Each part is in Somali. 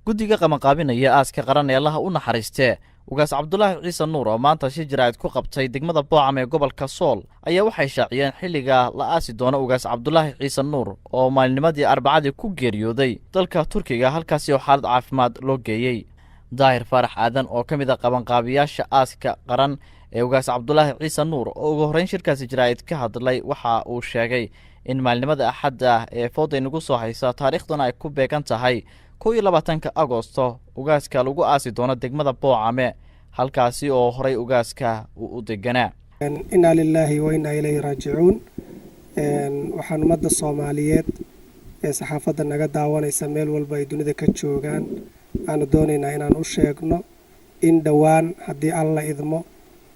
Guddiga qabanqaabinaya aaska qaran ee Allaha u naxariistee Ugaas Cabdulaahi Ciise Nuur oo maanta shir jaraa'id ku qabtay degmada Boocam ee gobolka Sool ayaa waxay shaaciyeen xilliga la aasi doono Ugaas Cabdulaahi Ciise Nuur oo maalinimadii Arbacadii ku geeriyooday dalka Turkiga, halkaasi oo xaalad caafimaad loo geeyey. Daahir Faarax Aadan oo ka mid ah qabanqaabiyaasha aaska qaran ee Ugaas Cabdulaahi Ciise Nuur oo ugu horreyn shirkaasi jaraa'id ka hadlay waxa uu sheegay in maalinimada Axadda ee fooday nagu soo haysa, taariikhduna ay ku beegan tahay 21-ka Agosto, ugaaska lagu aasi doono degmada Boocame, halkaasi oo horay ugaaska uu u deganaa. Innaa lilaahi wa innaa ilayhi raajicuun. Waxaan ummadda Soomaaliyeed ee saxaafadda naga daawanaysa meel walba ay dunida ka joogaan aanu doonaynaa inaan u sheegno in dhowaan, haddii Alla idmo,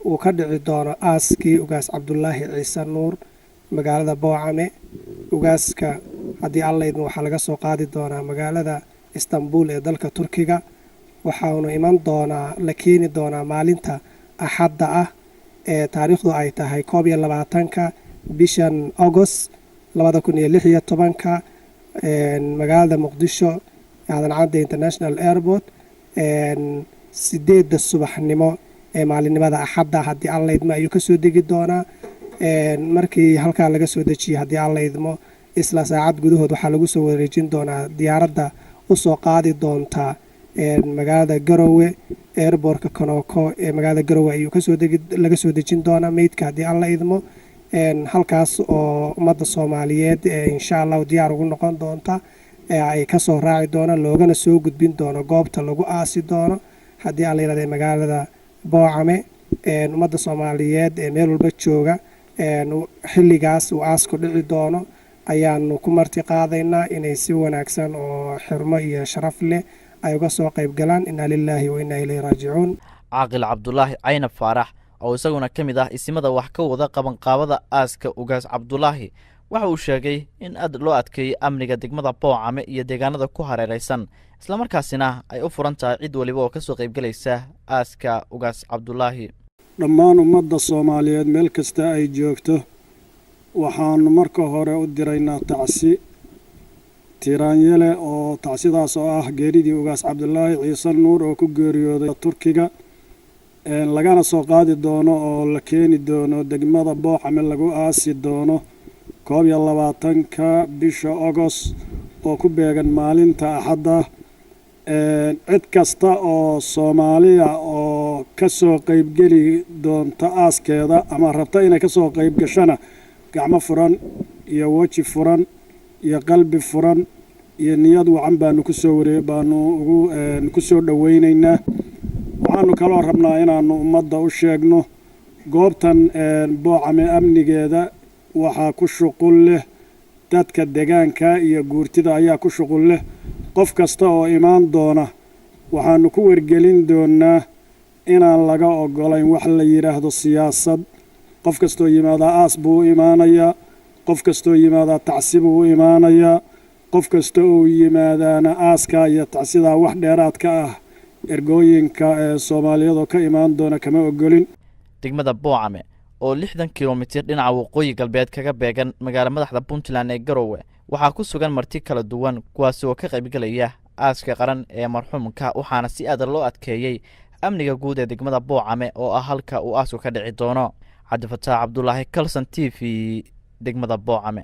uu ka dhici doono aaskii Ugaas Cabdulaahi Ciise Nuur magaalada Boocame. Ugaaska, haddii Alla idmo, waxaa laga soo qaadi doonaa magaalada Istanbul ee dalka Turkiga. Waxaanu iman doonaa, la keeni doonaa maalinta Axadda ah ee taariikhdu ay tahay 21-ka bishan Agost 2016 magaalada Muqdisho, Aadan Cadde International Airport, 8-da subaxnimo ee maalinimada Axadda, haddii Alla idmo, ayuu kasoo degi doonaa. Markii halkaa laga soo dejiyay, haddii Alla idmo, isla saacad gudahood waxaa lagu soo wareejin doonaa diyaaradda usoo qaadi doonta magaalada Garowe. Airportka Konooko ee magaalada Garowe ayuu kasoo degi, laga soo dejin doonaa meydka, haddii Alla idmo, halkaas oo ummadda Soomaaliyeed insha Allahu diyaar ugu noqon doonta ay kasoo raaci doonaan, loogana soo gudbin doono goobta lagu aasi doono, haddii Alla yidhahda, magaalada Boocame. Ummadda Soomaaliyeed ee meel walba jooga xilligaas uu aasku dhici doono ayaanu ku marti qaadaynaa inay si wanaagsan oo xurmo iyo sharaf leh ay uga soo qayb galaan. Innaa lilaahi wa innaa ilayhi raajicuun. Caaqil Cabdulaahi Caynab Faarax oo isaguna ka mid ah isimada wax ka wada qabanqaabada aaska Ugaas Cabdulaahi waxa uu sheegay in aad loo adkeeyey amniga degmada Boocame iyo deegaanada ku hareeraysan, islamarkaasina ay u furan tahay cid waliba oo kasoo qaybgelaysa aaska Ugaas Cabdulaahi. Dhammaan ummadda Soomaaliyeed meel kasta ay joogto waxaanu marka hore u diraynaa tacsi tiiraanyele, oo tacsidaas oo ah geeridii Ugaas Cabdulaahi Ciise Nuur oo ku geeriyooday Turkiga, lagana soo qaadi doono oo la keeni doono degmada Boocame, lagu aasi doono 21-ka bisha Ogost oo ku beegan maalinta Axadda. Cid kasta oo Soomaaliya oo ka soo qaybgeli doonta aaskeeda ama rabta inay ka soo qayb gashana, gacmo furan iyo weji furan iyo qalbi furan iyo niyad wacan baanu kusoo waree baanu ugu ku soo dhoweynaynaa. Waxaanu kaloo rabnaa inaanu ummadda u sheegno goobtan Boocame amnigeeda waxaa ku shuqul leh dadka degaanka iyo guurtida ayaa ku shuqul leh. Qof kasta oo imaan doona waxaanu ku wargelin doonaa inaan laga ogolayn wax la yidhaahdo siyaasad. Qof kastoo yimaadaa aas buu u imaanayaa, qof kastoo yimaadaa tacsi buu u imaanayaa, qof kasta oo yimaadaana aaskaa iyo tacsidaa wax dheeraad ka ah ergooyinka ee Soomaaliyeed oo ka imaan doona kama ogolin. Degmada Boocame oo 60 kilomitir dhinaca waqooyi galbeed kaga beegan magaala madaxda Puntland ee Garowe waxaa ku sugan marti kala duwan, kuwaasi oo ka qaybgelaya aaska qaran ee marxuumka, waxaana si aada loo adkeeyey amniga guud ee degmada Boocame oo ah halka uu aasku ka dhici doono. Cabdifataax Cabdulaahi, Kalson TV, degmada Boocame.